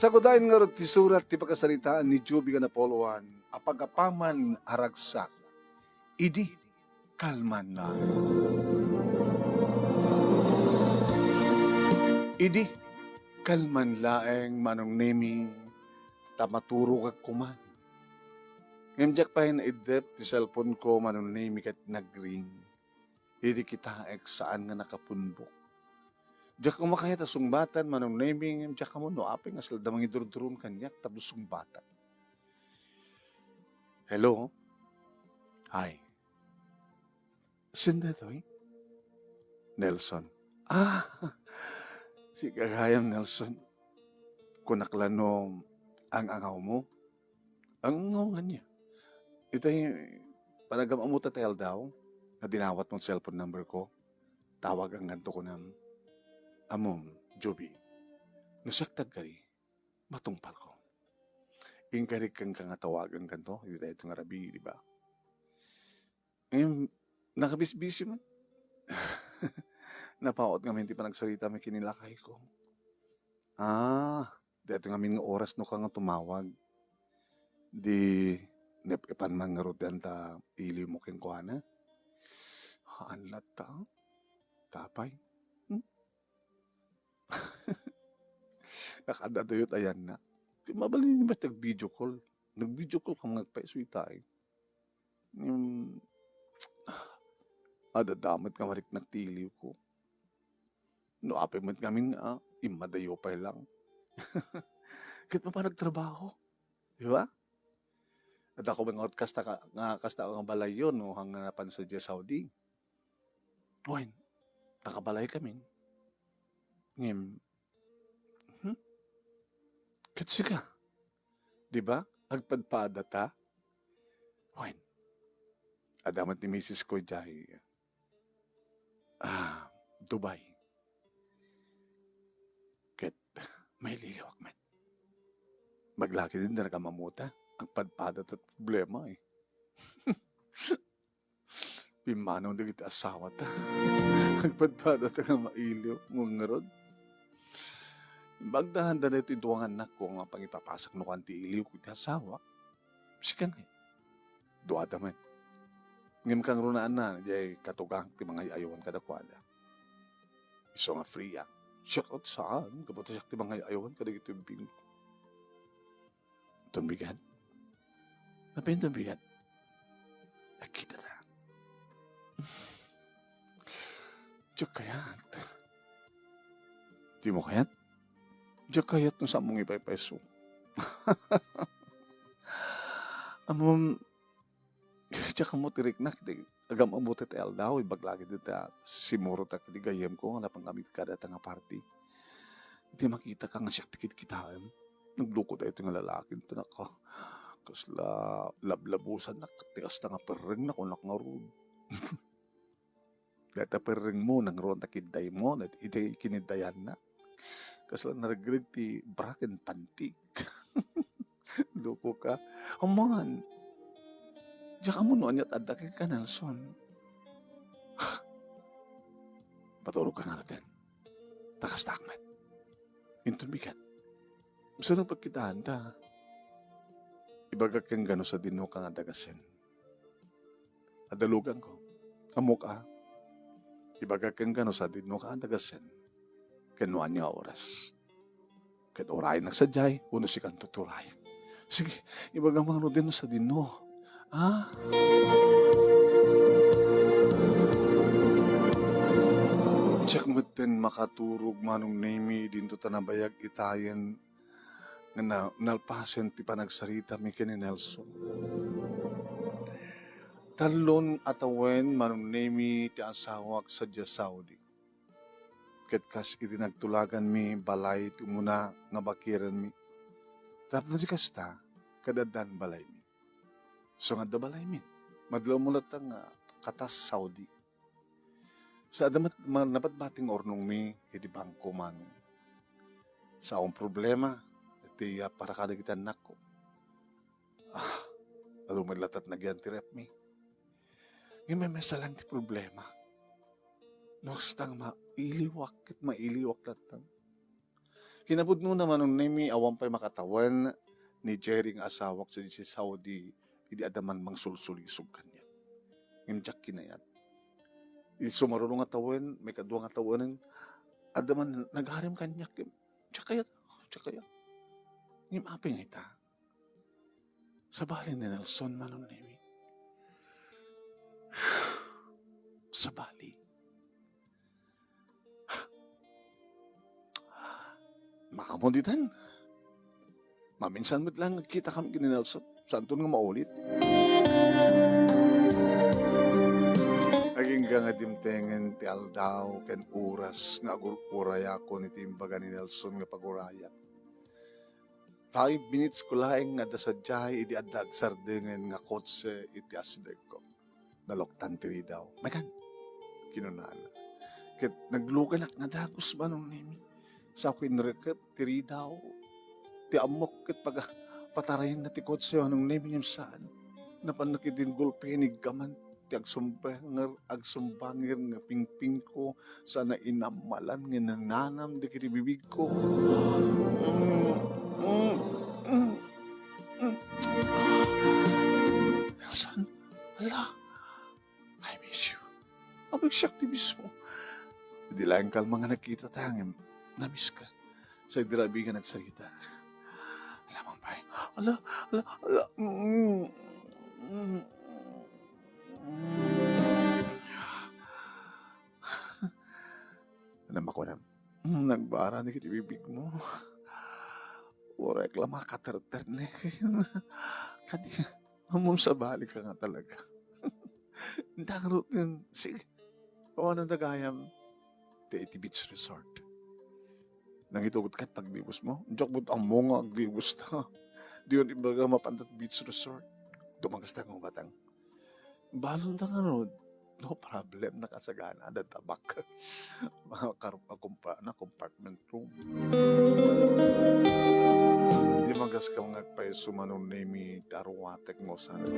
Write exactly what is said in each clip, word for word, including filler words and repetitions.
Sagudayen ngarud ti surat ti pakasaritaan ni Joby nga napuloan, apagapaman a ragsak, idi kalman laeng. Idi kalman laeng, Manong Nemi, ta maturogak koman. Ngem diak pay naiddep ti cellphone ko, Manong Nemi, ket nagring. Idi kitaek, saan nga nakapunbok. Diak koma kayat a sungbatan, Manong Nemi, ngem diak ammo no apay nga saan da mangidurduron kaniak tapno sungbatan. Hello? Hi. Sino daytoy? Nelson. Ah, sika gayam, Nelson. Kunak la no ang-angawmo. Ang ngunyan niya. Itay, panagam-amuta ti aldaw, nga dinawatmo ti cellphone number ko. Tawag angganto kunam. Ammom, Joby. No siak ti agkari, matungpalko. Inkarik kenka nga tawag angganto, itay ito nga rabii, di ba? Ngem, nakabisbisi man. Napaut ngamin ti panagsarita mi ken ni lakayko. Ah, daytoy ngamin nga oras no ka nga tumawag. Di nep-epan man ngarud ta iliwmo kenkuana. Haan latta. Tapay. Hmm? Nakadadayo tayan na. Mabalin ni met nag-video call. Nag-video call ka nga agpaiso itay. Hmm. Adada met nga mariknak ti iliwko. No apay met ngamin, ah, immadayo pay lang. Ket mapan nagtrabaho. Di ba? Adda ko nga kasta ka, nga kasta nga balayyo, no, hang napan sa Saudi. Wen, nakabalay kami. Ngem, hmm? Ket sika, di ba? Agpadpada ta? Wen, adda met ni misis ko jay, ah, Dubai. Ket, mailiwak met. Maglaki din da nakamamuta. Agpadpada ta problema, eh. Pimmanaw dagiti asawata. Agpadpada ta nga mailiw, ngarud. Bagdahan da daytoy dua nga annakko nga pangipapasak no kuan ti iliwko ti asawak. Sika ngay. Duada met. Ngem kangrunaanna, jay katugak ti mangay-ayawan kadakuada. Isu nga free ak. Siak at saan, gapu ta siak ti mangay-ayawan kadagiti ubbing. Inton bigat? Apay inton bigat? Agkita ta. Diak kayat. Dimo kayat? Diak kayat no saan mong ipaypayso. Ammom, diak ammo ti riknak, ti agam-ammo ti aldaw, ibaglagi dita, simuro ta kadi gayyemko, nga napan kami kada ta nga party. Iti makita ka nga siak ti kitkitaem. Nagluko daytoy nga lalaki, ta naka, kasla lablabusannak, ti kasta nga perrengnak, kunak ngarud. Dayta perrengmo, nangruan ta kiddaymo, iti kiniddayanna. Kasla naregreg ti bra ken pantik. Loko ka. Aman, diak ammo no aniat adda kenka, Nelson. Paturog ka ngaruden. Ta kastak met. Inton bigat. Saan pagkitaan ta? Ibagak kenka no sadino ka nga dagasen. Adaluganko. Ammok a. Ibagak kenka no sadino ka nga dagasen. Ken no ania oras. Ket uraynak sadiay, wenno sikan tuturay. Sige, ibagam ngaruden no sadino. Ah? Diak metten makaturog, Manong Nemi, dinto ta nabayag itayen nga na-, nalpasen ti panagsaritami ken ni Nelson. Tallon a tawen, Manong Nemi, ti asawak sadiay Saudi. Ket kas iti nagtulaganmi, balay ti umuna nga bakirenmi. Tapno di kasta, ket addan balaymi. Isu nga adda balaymi, madlawmo latta nga katas Saudi. Sa adda met-, ma-, nabatbati nga urnongmi iti bangko, Manong. Sao nga problema, iti, ah, para kadagiti annakko. Ah, adu met latta ti nagyan ti repmi. Ngem maysa laeng ti problema. No kasta nga mailiwak, ket mailiwak latta. Kinapudnona, Manong Nemi, awan pay makatawen ni Jerry nga asawak sadi Saudi idi adda man mangsulsulisog kaniak. Ngem diak kinayat. Idi sumaruno nga tawen, maikadua nga tawen, adda man nagarim kaniak. Diak kayat, diak kayat. Ngem apay nga ita? Sabali ni Nelson, Manong Nemi. Sabali. Maammo ditan. Maminsan met lang nagkita kami ken ni Nelson. Saanton nga maulit? Agingga nga dimtengen ti aldaw ken oras nga agur-urayakon iti imbaga ni Nelson nga pagurayak. Five minutes ko laeng nga adda sadiay idi adda agsardengen nga kotse iti asdegko. Naluktan ti ridaw. "Megan," kinunana. Ket nagluganak nga dagus, Manong Nemi. Sa ko inreket ti ridaw. Ti ammok ket paga-, patarayenna ti kotse, Manong Nemi, ngem saan. Napanna ketdin gulpi, iniggaman ti agsumbanger, agsumbanger nga pingpingko, sana inammalan nga nananam dagiti bibigko. Mm, mm, mm, mm. Nelson, ala, I miss you. Abig siak ti mismo. Idi laeng kalma nga nagkita ta, ngem namiss ka. Sa idi rabii nga nagsarita. Ala, Ma'am Pay. Ala, ala, ala. Mm, mm, mm. Ano makunem? Mm, nagbara ni kiti bibig mo. Uray la makaterter ne. Kadi, amom sabali ka nga talaga. Inta nga rutin, sige. Awanan da gayam. Ti iti beach resort. Nangitugot ka ti pagdibus mo? Diak met ammo nga agdibus ta. Diyon ibaga mapantat beach resort. Dumagas ta nga ubatang. Balon da nga rod. No problem, nakasagana, adda tabak. Mga kar-, akumpa-, na compartment room. Di magas ka nga agpayso, Manong Nemi, ti aruatek mo sana.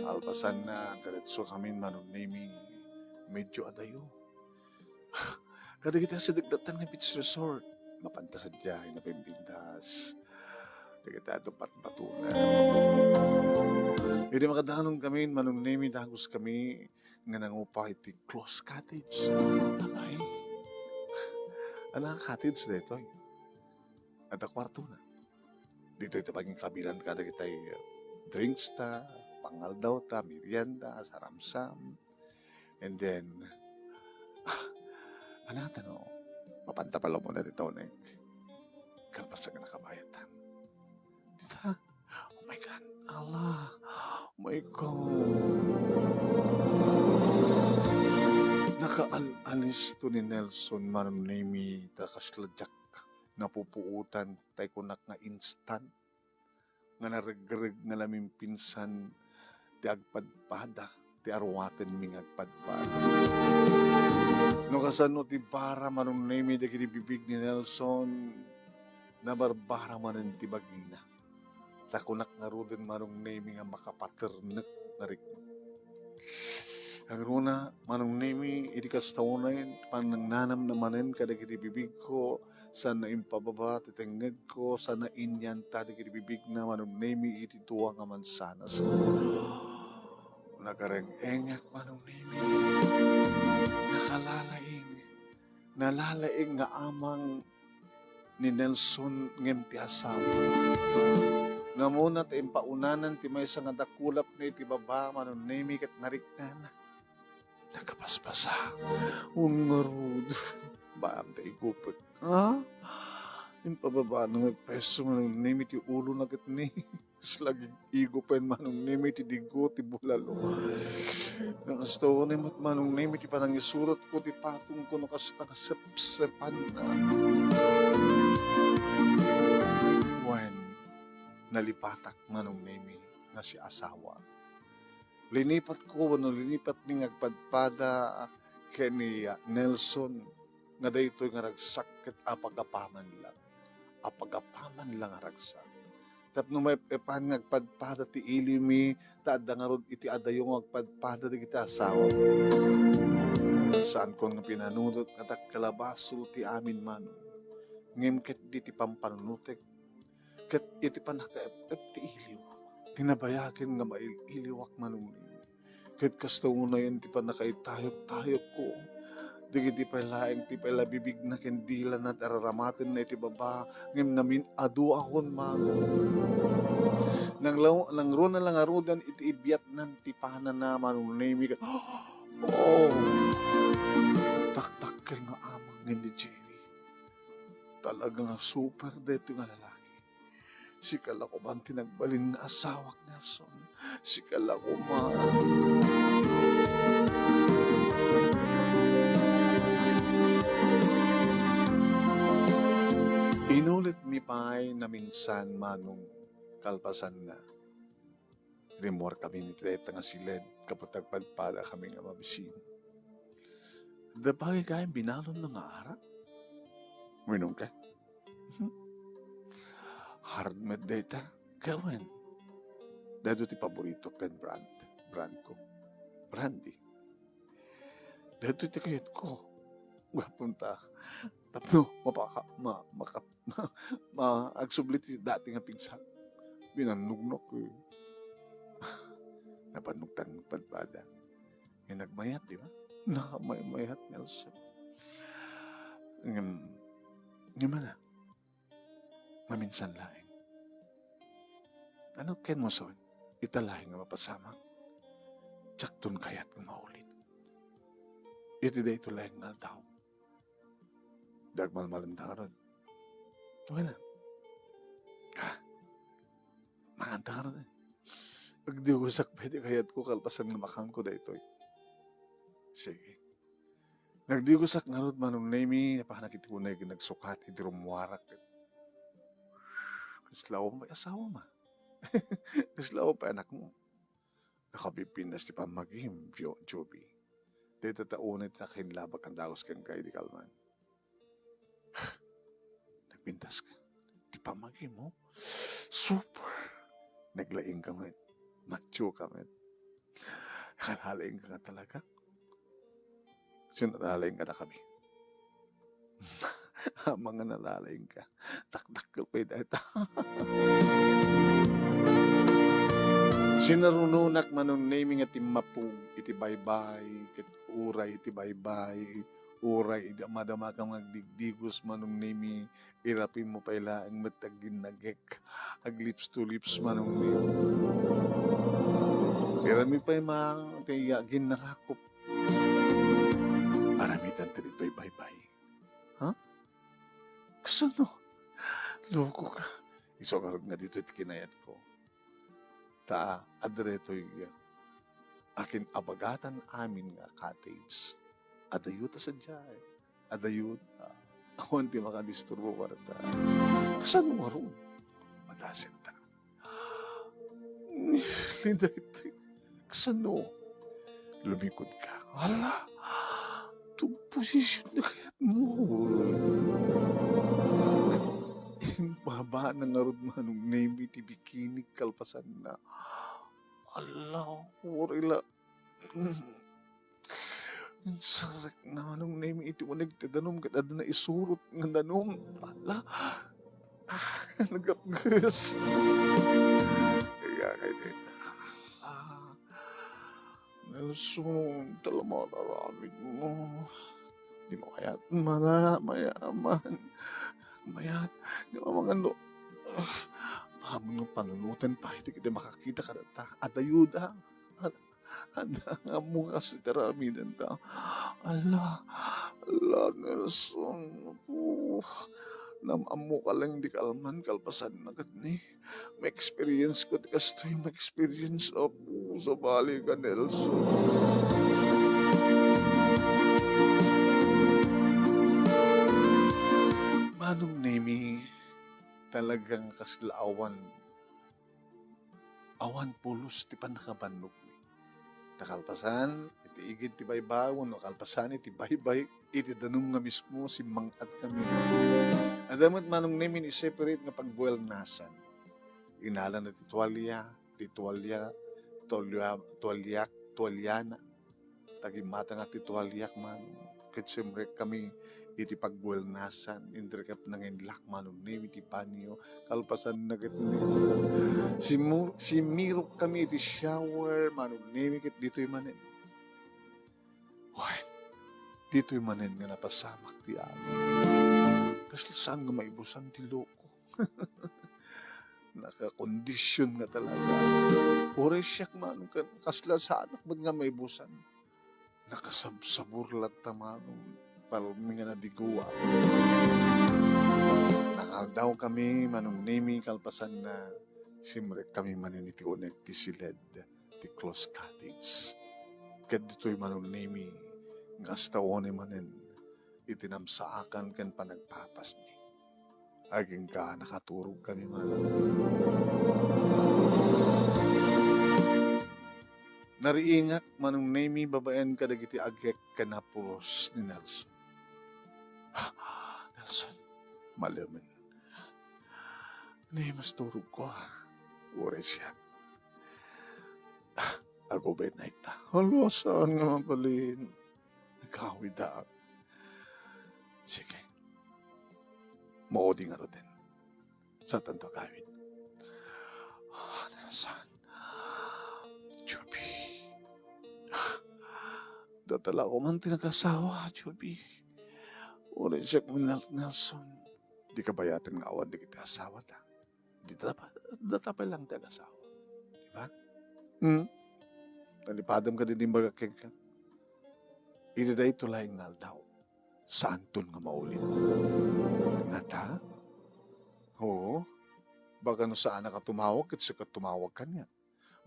Alpasan na, diretso kami, Manong Nemi. Medyo adayo. Kadagiti asideg datan nga beach resort, mapanta sadiay, napimpintas. Dagiti adu patbatunan. Idi makadanon kami, Manong Nemi, dagus kami nga nangupa iti close cottage. Ay, ana cottage daytoy. Adda kuartona. Ditoy ti pagingkabilan kadagiti drinks ta, pangaldaw ta, merienda, saramsam. And then, anata no, mapanta pala umuna ti taunek. Kalpasan nga nakabayatan. Dita, oh my God, Allah, oh my God. Nakaal-anis to ni Nelson, Manong Nemi, ta kasla diak napupuotan, tay kunak nga instant. Nga naregreg nga namimpinsan ti agpadpada, ti aruatenmi nga agpadpada. No kasano ti bara, Manong Nemi, dagiti bibig ni Nelson, nabarbara manen ti bagina. Ta kunak ngaruden, Manong Nemi, nga makapaternek nga rik-, Angruna, Manong Nemi, idi kasta unay, panangnanamna manen kadagiti bibigko, sana impababa ti tengngedko, sana inyanta dagiti bibigna, Manong Nemi, iti dua nga mansanas. Nagareng-engak, Manong Nemi. Nakalalaing. Nalalaing nga amang ni Nelson ngem ti asawa. Ngamuna ta impaunanan ti maysa nga dakulapna iti baba, Manong Nemi, ket nariknana. Nagkapaspasak. Wen ngarud. Baam ta igupek. Ha? Impababana nga agpayso, Manong Nemi, ti ulona ket ni. Kasla gig-igo pay, Manong Nemi, ti digo ti bulalo. Nga kasta unay met, Manong Nemi, ti panangisuratko ti patongko no kasta nga sepsepanna. Wen, nalipatak, Manong Nemi, nga si asawa. Linipatko wenno linipatmi nga agpadpada ken ni Nelson nga daytoy nga ragsak ket apagapaman lang. Apagapaman lang a ragsak. Tapno maep-epan nga agpadpada ti iliwmi, ta adda ngarud iti adayo nga agpadpada dagiti asawa. Saankon nga pinanunot nga dakkel a basol ti amin, Manong. ngem ket ditoy pampanunotek, ket iti pannakaep-ep ti iliw, ti nabayagen nga mail-iliwak, Manong Nemi. Ket kasta unayen ti pannakaitayok-tayokko. Dagiti pay laeng ti pay labibigna ken dilana ti araramatenna iti baba, ngem namin-aduakon, Manong. Nanglaw-, nangruna la ngaruden iti ibiatnan ti panana, Manong Nemi, ket, oh, takdakkel nga amang ni Jerry. Talaga nga super daytoy nga lalaki. Sika la koman ti nagbalin nga asawak, Nelson. Sika la koman. Inulitmi pay naminsan, Manong, kalpasan nga rimmuarkami iti dayta nga siled, kaput nagpadpadakami nga mabisin. Adda pay gayam binalonna nga arak. Uminumka? Hard met dayta. Ket wen, daytoy ti paborito ken brand, brandko. Brandy. Daytoy ti kayatko. Gapon ta, tapno mapaka-, ma-, maka-, ma-, agsubli ti dati nga pigsa. Binannognak, eh. Napannogtan padpada. Nga nagmayat, di ba? Nakamaymayat, Nelson. Ngem, ngem ana, maminsan laeng. Ano ken mo, son? Ita laeng nga mapasamak. Diakton kayat nga maulit. Iti daytoy laeng nga aldaw. Di agmalmalem ta ngarud. Okay na. Ah, mangan ta ngarud, eh. Agdigosak pay ti kayatko kalpasan nga makanko daytoy. Sige. Nagdigosak ngarud, Manong Nemi, napanak iti uneg nga nagsukat iti rummuarak. Kasla awan pay asawam, a? Kasla awan pay anakmo? Nakapipinas ti pammagim, Joby. Dayta ta unay ti nakainlabak nga dagus kenka idi kalman. Nagpintaska. Ti pammagim, oh. Super. Naglaingka met. Machoka met. Nalaingka nga talaga. Sino nalaingka na kami? Amang nga nalalaingka. Takdakkel pay dayta. Sinarunonak, Manong Nemi, nga timmapog iti baybay, ket uray iti baybay, uray idi madamakam nga agdigdigos, Manong Nemi, irapim mo pay laeng met agginnagek, ag lips to lips, Manong Nemi. Irami pay ma-, ti agginnarakup. Paramitan ta ditoy baybay. Ha? Kasano? Loko ka. Isu ngarud nga ditoy ti kinayatko. Ta, adda daytoy akin abagatan amin nga cottage. Adayo ta sadiay. Adayo ta. Awan ti makadisturbo kadakuada. Kasano ngarud? Madasen ta. Linda, iti kasano? Lumikod ka. Ala, tumposisyonna kayatmo. Imbaba na ngarud, Manong Nemi, ti bikini kalpasanna. Ala, uray la. Insarek na, Manong Nemi, iti uneg ti danum ket adda naisurot nga danum. Ala. Ah, nagapges. Kaya kay deta. Ah. Nelson, talaga aramid mo. Di mo kaya mana, mayaman. Mayat. Di mo mangano. Ah, amon nga panunoten pay, di kita makakita kadata. Adda ayuda. Adda nga ammo nga kas iti aramidenta. Ala, ala, Nelson. Apo, nam-ammo ka lang di kalman kalpasanna ket ni ma-experience ko ti kastoy, ma-experience, Apo, sabali ka, Nelson. Manong Nemi, talagang kasla awan Awan pulos ti pannakabannogmi. Ta kalpasan iti igid ti baybay wenno kalpasan iti baybay iti danum nga mismo, simmang-atkami. Adda met Manong Nemi ni separate nga pagbuelnasan. Inalana ti tualia, ti tualia, tualia, tualiak, tualiana. Ta gimmatangak ti tualiak, Manong. ket simrek kami iti pagbuelnasan, indirek nanginlak Manong Nemi ti banyo, kalpasanna ket ni-, simu-, simirok kami iti shower, Manong Nemi, ket ditoy manen. Wen, ditoy manen nga napasamak ti amin. Kasla saan nga maibusan ti loko. Nakakondision nga talaga. Uray siak man, ka-, kasla saanak met nga maibusan. Nakasabsabur latta, Manong, palmi nga nadigua. Nangaldaw kami, Manong Nemi, kalpasanna, simrek kami manen iti uneg ti siled ti Close Cottage. Ket ditoy, Manong Nemi, nga astaonen manen iti namsaakan ken panagpapasmi. Agingga nakaturog kami man. Nariingak, Manong Nemi, babaen kadagiti agek ken napuros ni Nelson. "Nelson, malemen. Ni mas turog ko, ah. Uray siak. Aguben na ita." "Hala, saan nga mabalin? Nagawid ak." "Sige. Maudi ngaruden. Saantanto agawid." "Ah, Nelson. Joby. Datala ko man ti nagasawa, Joby. Uray siak ni Nel-, Nelson." Di kabayaten nga awan dagiti asawata. Dita pa, data pa lang ti agasawa. Di ba? Hmm? Nalipadam ka din imbagak kenka. Iti dayto laeng nga aldaw, saanton nga maulit. Ngata? Oo. Baka no saan ka tumawag, ket sika tumawag kaniak.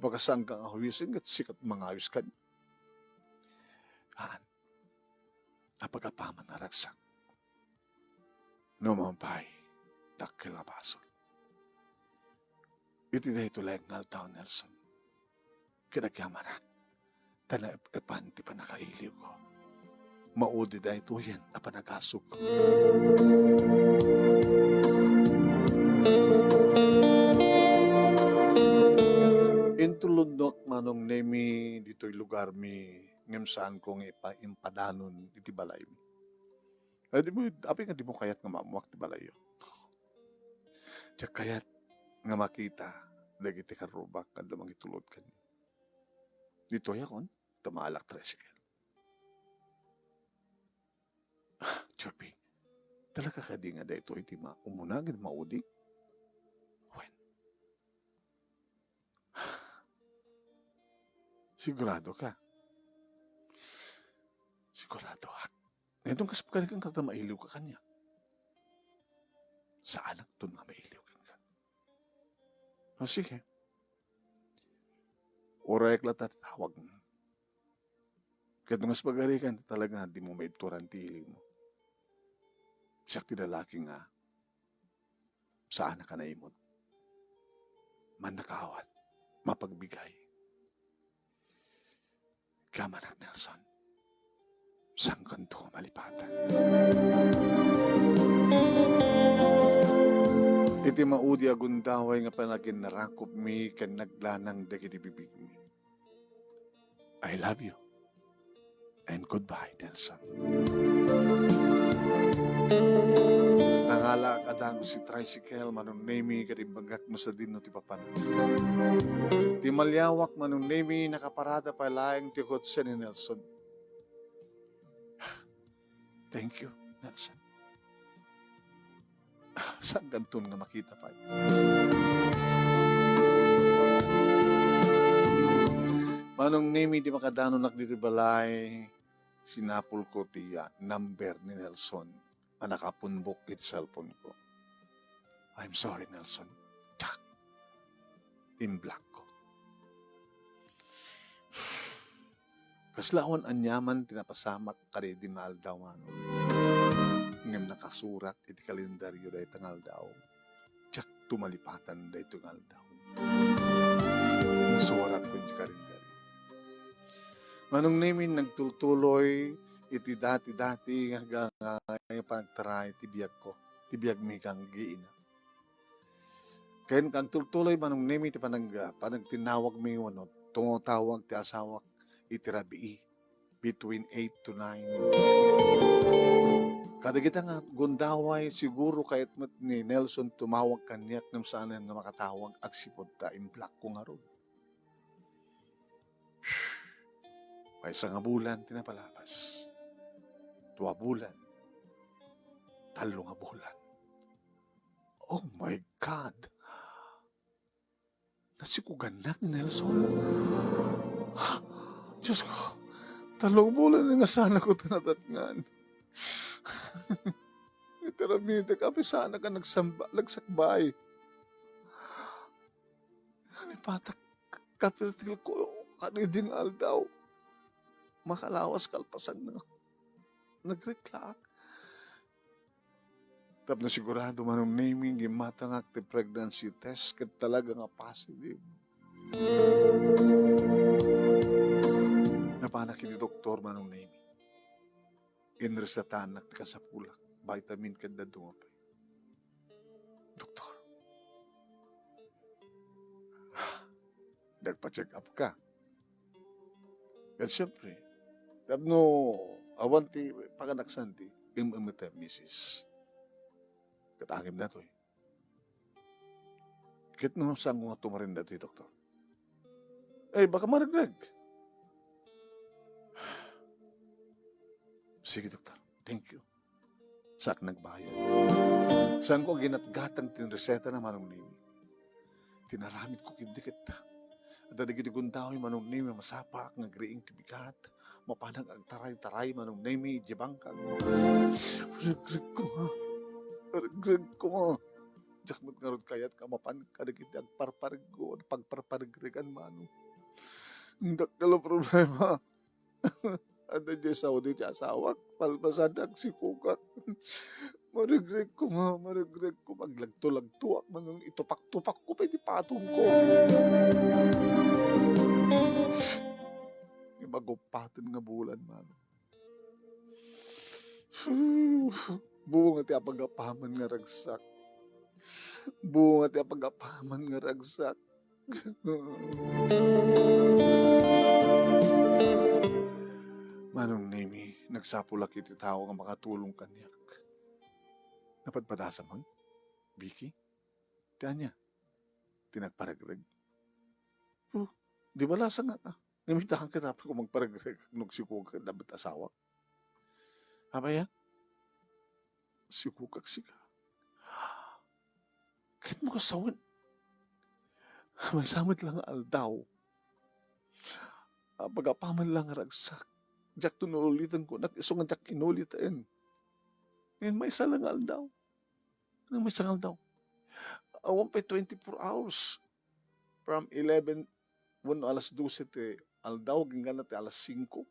Baka saan ka nga huwisen, ket sika mangawis kaniak. Haan. Apag-apaman a ragsak. No maupay, dakkel a basol. Iti daytoy laeng nga aldaw, Nelson, ket agyamanak, ta naep-epan ti pannakailiwko. Maudi daytoyen a panagasok. Intulodnak, Manong Nemi, ditoy lugarmi, ngem saanko nga ipa-, impadanon iti balaymi. Ay, di mo, apay nga di mo kayat nga maammoak ti balayyo? Diak kayat nga makita dagiti karrubak nga adda mangitulod kaniak. Ditoy akon, ta maalak tricycle. Ah, Joby, talaga kadi nga daytoy ti ma-, umuna ken maudi? Wen. Sigurado ka? Sigurado ak. Ngayon, kas pagkarikan ka, mailiw ka kaniak. Saanakton nga mailiw kenka. O, sige. Urayek latta ti tawagmo. Ket no kas pagarikan, talaga di mo maibturan ti iliwmo. Siak ti lalaki nga saan a kanaimut. Mannakaawat, mapagbigay. Agyamanak, Nelson, saankanto malipatan. Iti maudi a gundaway nga panaginnarakupmi ken naglanang dagiti bibigmi. I love you. And goodbye, Nelson. Nangalaak a dagus ti tricycle, Manong Nemi, ket imbagak no sadino ti papan. Ti maliawak, Manong Nemi, nakaparada pay laeng ti kotse ni Nelson. Thank you, Nelson. Saankanton nga makita pay. Manong Nemi, di makadanonak ditoy balay, sinapulko ti, ah, number ni Nelson a nakapumbok iti cellphone ko. "I'm sorry, Nelson." Tsak! In-block ko. Kasla awan aniaman ti napasamak kadaydi nga aldaw, Manong. Ngem nakasurat iti kalendaryo dayta nga aldaw. Diakto malipatan daytoy nga aldaw. Nasurat ko iti kalendaryo. Manong Nemi, nagtultuloy iti dati-dati nga, nga, nga panagtaray ti biagko, ti biagmi kang giina. Ken agtultuloy, Manong Nemi, ti panag-, panagtinawagmi wenno tumatawag ti asawak iti rabii. between eight to nine. Kadagita nga gundaway, siguro kayat met ni Nelson tumawag kaniak ngem saanen nga makatawag agsipud ta implakko ngarud. Maysa nga bulan ti napalabas. Dua bulan. Tallo nga bulan. Oh my God! Nasikugannak ni Nelson. Diyos ko, tallo nga bulan nga saan ko nadatngan. Iti aramidek, apisaan ka nagsamba, nagsakbay. Naipatak kapitil ko, ano idin nga aldaw? Makalawas kalpasan na. Nagreklaak. Tapno sigurado, Manong Nemi, gimmatangak ti pregnancy test ket talaga nga positive. Napanak iti doktor, Manong Nemi. Inresetaannak ti kasapulak, vitamin ket dadduma pay. Doktor, nagpa-check up ka. Ket siyempre, tapno awan ti paganaksan ti im-, im-, iti misis. Ket angibna toy. Ket no, saanko nga tumarin datoy, doktor? Eh, baka maregreg. Sige, doktor. Thank you. Saak nagbayad. Saanko ginatgatang ti reseta na, Manong Nemi. Tinaramid ko ketdi ket adda dagiti gundaway, Manong Nemi, masapaak nga agriing ti bigat. Mapanak agtaray-taray, Manong Nemi, idiay bangkag. Maregreg koma. Maregreg koma. Diak met ngarud kayat nga mapan kadagiti agparpareggo, pagparparegregan, Manong. Dakkel a problema. Adda idiay Saudi ti asawak, palpasan agsikogak. Maregreg koma, maregreg koma, aglagto-lagtoak, Manong, itupak-tupak ko pay ti patongko. Ngem aguppaten nga bulan, Manong. Bunga ti apagapaman nga ragsak. Bunga ti apagapaman nga ragsak. Manong Nemi, nagsapulak iti tao nga makatulong kaniak. Napadpadasam, Vicky? Ti ania? Ti nagparegreg? Oh, di ba lasa nga, ah, ngem ita ket apay ko magparegreg no agsikogak ket adda met asawak? Apay a? Sikogak sika. Ket mo kasawen. Maysa met la nga aldaw. Apagapaman la nga ragsak. Diak to nuliten kunak, isu nga diak kinuliten. Ngem maysa la nga aldaw. Ngem maysa nga aldaw. Awan pay twenty-four hours. From eleven, wenno alas dose ti aldaw, agingga ti alas singko.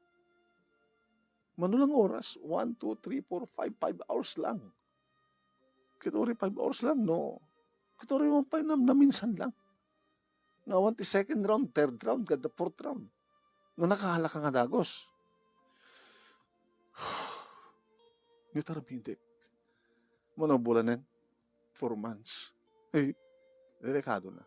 Mano lang oras? One, two, three, four, five, five hours lang. Ket uray five hours lang, no? Ket uray man pay nam-, naminsan lang. Nga awan ti second round, third round, ket the fourth round. No nakahala ka nga dagus. Nitaramidek. Mano bulanen? Four months. Eh, delikado na.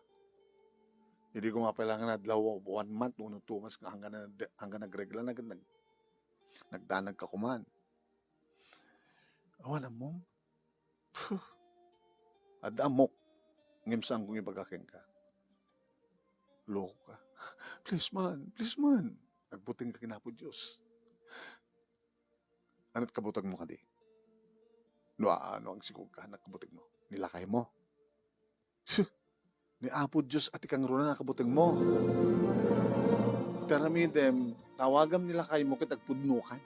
Idi ko mapailangan adlaw, one month, uno, two months, nga hanggang na, hanggang nagregla na, nag-, nagdanag ka kuman. Awan ammom? Puh. Adda ammok. Ngem saan kong ibaga kenka. Loko ka. Please man, please man. Agbuteng ka ken Apo Dios. Anat kabutengmo kadi? No, a-, no, agsikog ka, anat kabutengmo? Ni lakaymo? Ni Apo Dios a ti kangruna a kabutengmo. Ti aramidem, tawagam ni lakaymo ket agpudnokan.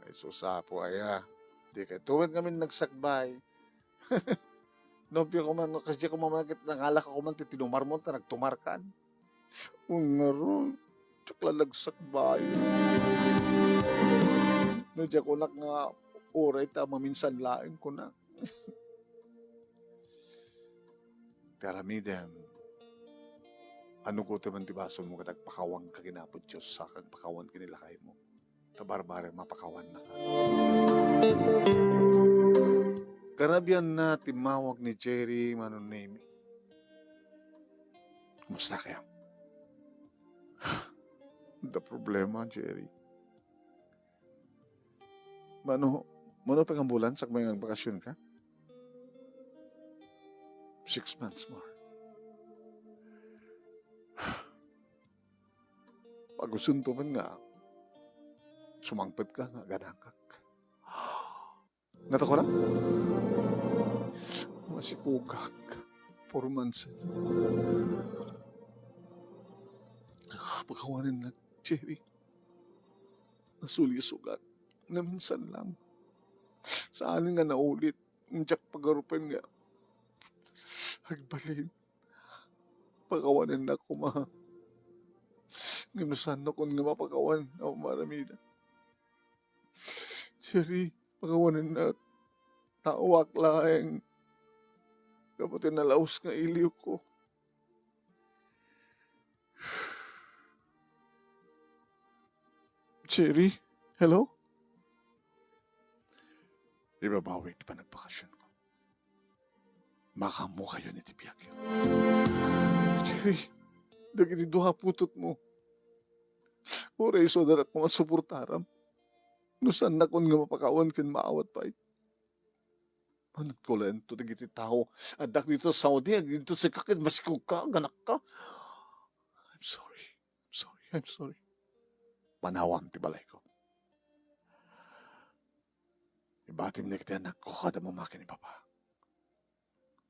Ay, sus, Apo, aya. Dikay tumet ngamin nagsakbay. Nobio ko man, kas di ko man ket nangalak ako man ti tinumarmo, ta nagtumarkan. Ngarud, diak la nagsakbay. No, diak kunak nga uray ta maminsan laeng kunak. Ti aramidem, anugotem ti basolmo ket agpakawanka ken Apo Dios, sa agpakawan ken ni lakaymo. Ta barbare mapakawannaka. Kanabianna, timmawag ni Jerry Manong Nemi. Kumusta kayam? The problema, Jerry. Mano, mano pay nga bulan sakbay nga agbakasyon ka? Six months more. Pag-usunto man nga, sumangpet ka nga aganakak. Natako lang? Masikugak. Four months. Ah, pakawanen na, Jerry. Nasulisogak. Naminsan lang. Saan nga naulit. Diak pagarupen nga agbalin. Pakawanen na koma. Ngem no saan nakon nga mapakawan a maramida. Jerry, pakawanen na. Naawak laeng. Kapati nalaus nga iliw ko. Jerry, hello? Ibabawi ti panagbakasyon ko. Makaammokayon iti biagyo. Jerry, dagiti dua a putotmo. Uray isuda koma suportaram. No saan nakon nga mapakawan ken maawat pay. Managkulaento dagiti tao. Addak dito Saudi, agdinto sika ket masikog ka, aganakka. I'm sorry. I'm sorry. I'm sorry. Panawam ti balayko. Ibatim dagiti annakko kada mama ken ni papa.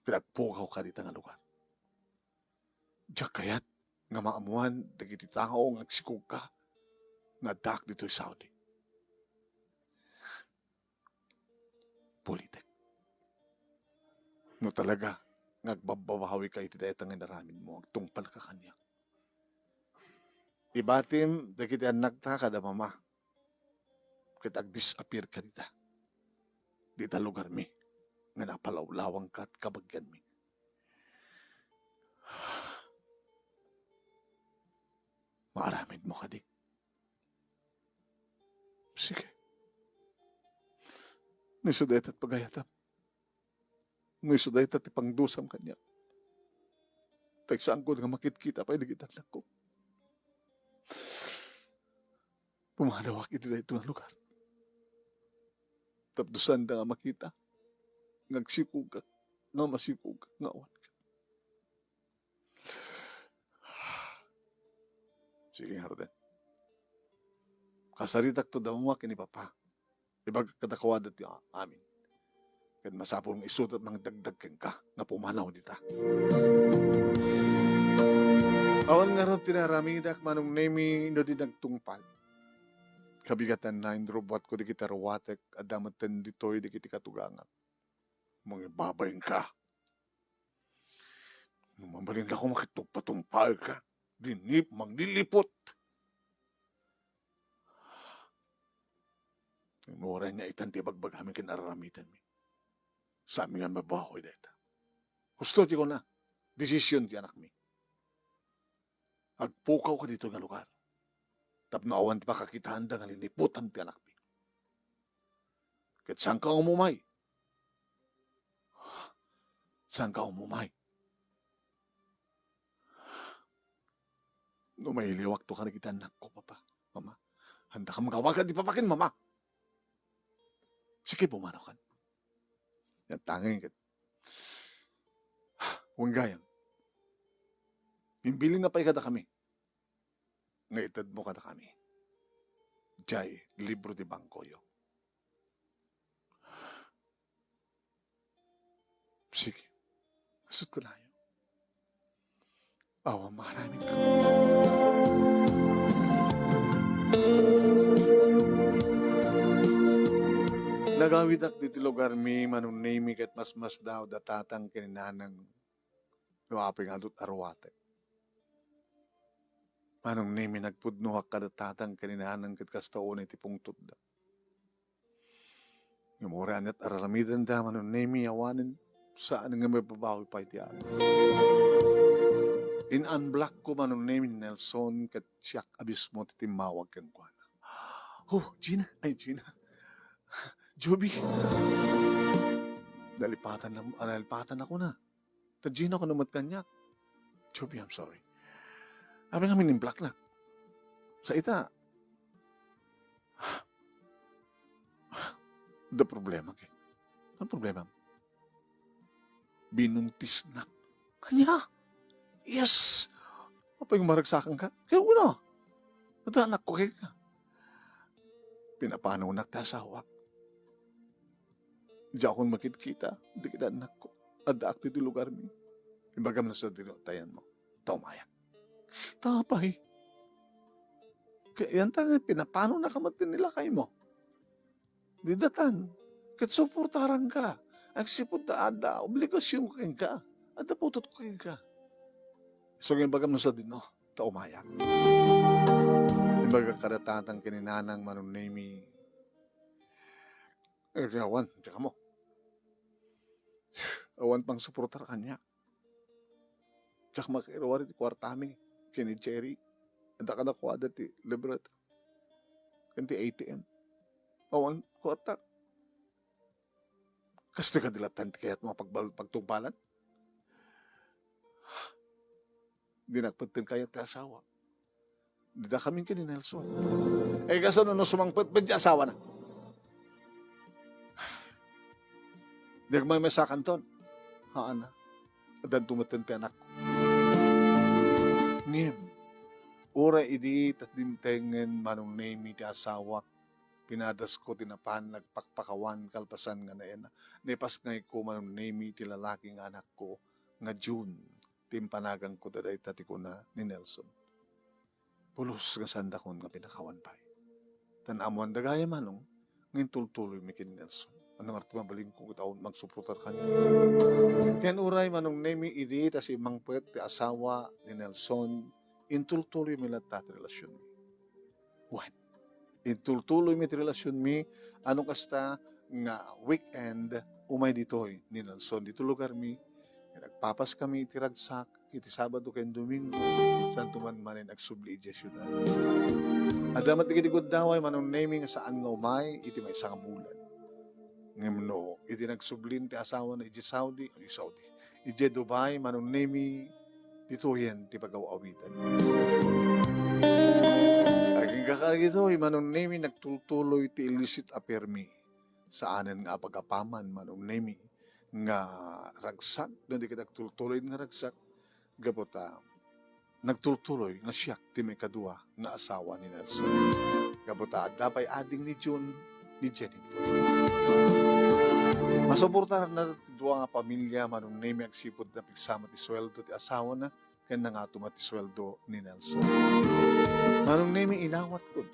Ket agpukawka dita nga lugar. Diak kayat nga maammoan dagiti tao nga agsikog ka nga addak ditoy Saudi. Pulitek. No talaga nga agbabbabawika iti dayta nga inaramidmo, agtungpalka kaniak. Ibatim dagiti annakta kada mama, ket agdisappearka dita. Dita lugarmi, nga napalawlawangka ket kabagianmi. Maaramidmo kadi? Sige. No isu dayta ti pagayatam. No isu dayta ti pangdusam kaniak. Ta saanko nga makitkita pay dagiti annakko. Pumadawak iti daytoy nga lugar. Tapno saanda nga makita nga agsikogak, nga masikogak nga awanka. Sige, ngaruden. Kasaritakto da mama ken ni papa. Ibagak kadakuada ti amin. Ket masapul nga isuda ti mangdagdag kenka nga pumanaw dita. Awan ngarud ti naaramidak, Manong Nemi, no di nagtungpal. Kabigatanna, inrubbuatko dagiti aruatek, adda metten ditoy dagiti katugangak. Mangibabainka. No mabalin la koma ket tungpatungpalka, dinip, magliliput. Uray ania itan ti ibagbagami ken ar-aramidenmi. Saanmi nga mababawi dayta. Husto ti kuna, desisyon ti anakmi. Agpukawka ditoy nga lugar. Tapno awan ti pakakitaanda nga liniputam ti anakmi. Ket saanka umumay. Saanka umumay. No mailiwakto kadagiti annakko, Papa, Mama, andakam nga awagan ti Papa ken Mama. Sige, pumanawkan. Yan tanging ket, wen gayam, imbilinna pay kadakami nga itedmo kadakami diay libro ti bangkoyo. Sige. Isut ko layo. Awan makarami ka. Nagawidak ditoy lugarmi, Manong Nemi, ket masmasdaaw da tatang ken ni nanang no apay nga adut aruatek. Manong Nemi, nagpudnoak kada tatang ken ni nanang ket kasta unay ti pungtotda. Ngem uray aniat ar-aramidenda, Manong Nemi, awanen saan nga mababawi pay ti amin. In-unblock ko, Manong Nemi, ni Nelson, ket siak a mismo ti timmawag kenkuana. Oh, Gina, ay, Gina. Joby. Nalipatan na, ah, nalipatan ako na. Ta Gina ko naman kanya. Joby, I'm sorry. Apay ngamin implaknak? Sa ita, da problema kay. Ang problema, binuntisnak. Ania? Yes! Apay nga maragsakanka? Kaya una, adda anakko kenka. Pinapanonak ti asawak. Diakon makitkita, dagiti annakko. Addaak ditoy lugarmi. Ibagam no sadino ti ayanmo. Ta umayak. Ta apay? Kayanta nga pinapanonaka met ti lakaymo. Didatan, ket suportaranka. Agsipud ta adda obligasionko kenka. Adda putotko kenka. Isu nga ibagam no sadino, ta umayak. Imbagak kada tatang ken ni nanang, Manong Nemy, "Ay, awan, diak ammo. Awan pangsuportar kaniak. Diak makairuar iti kuartami ken ni Cherry. Adda kadakuada ti libreta ken ti A T M. Awan kuarta." Kastoy kadi latta ti kayatmo a pagbal-, pagtungpalan? Di nagpet ti kayat ti asawa. Dida kami ken ni Nelson. Eh, kasano no sumangpet met ti asawana? Di agmaymaysakanton. Haan a. Addanto met ti anakko. Ngem, uray idi ta dimtengen, Manong Nemy, ti asawak, pinadasko ti napan nagpakpakawan kalpasan nga naen-, naipasngayko, Manong Nemy, ti lalaki nga anakko nga June, ti impanaganko ta dayta ti kuna ni Nelson. Pulos nga saandakon nga pinakawan pay. Ta naammoanda gayam, Manong, nga intultuloymi ken ni Nelson. Ania ngarud ti mabalinko ket awan mangsuportar kaniak? Ken uray, Manong Nemy, idi ta simmangpet ti asawa ni Nelson, intultuloymi latta ti relasionmi. Wen, intultuloymi ti relasionmi, a no kasta nga weekend, umay ditoy ni Nelson ditoy lugarmi, nga nagpapaskami iti ragsak iti Sabado ken Domingo, saanto man manen agsubli idiay siudad. Adda met dagiti guddaway, Manong Nemy, nga saan nga umay iti maysa nga bulan. Ngem no idi nagsublin ti asawana idiay Saudi, idiay Saudi, idiay Dubai, Manong Nemy, ditoyen ti pagaw-awitan. Agingga kadagitoy, Manong Nemy, nagtultuloy ti illicit affairmi. Saanen nga apag-apaman, Manong Nemy, nga ragsak, no di ket agtultuloy nga ragsak, gapu ta nagtultuloy nga siak ti maikadua nga asawa ni Nelson. Gapu ta adda pay ading ni June, ni Jennifer. Masuportaranna ti dua nga pamilia, Manong Nemy, agsipud napigsama ti sueldo ti asawana ken nangato met ti sueldo ni Nelson. Manong Nemy, inawatkon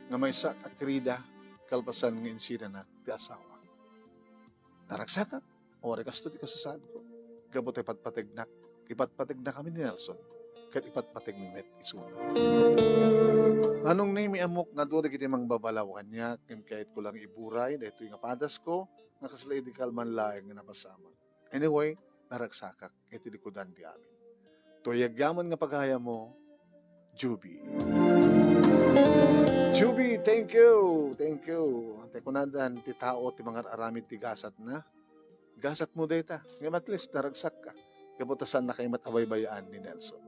nga maysaak a kirida kalpasan nga insinanak ti asawa. Naragsakak, uray kasto ti kasasaadko. Gapu ta ipatpategnak, ipatpategnakami ni Nelson, ket ipatpategmi met isuna. Manong Nemy, ammok nga adda dagiti mangbabalaw kaniak, ngem kayatko lang iburay daytoy nga padasko, nga kasla idi kalman laeng nga napasamak. Anyway, naragsakak iti likudan ti amin. Tuyagyaman nga pagayammo, Juby. Juby, thank you. Thank you. Ante kunadan ti tao ti mangar-aramid ti gasatna. Gasatmo dayta. Ngem at least naragsakka. Gapu ta saannaka met a baybay-an ni Nelson.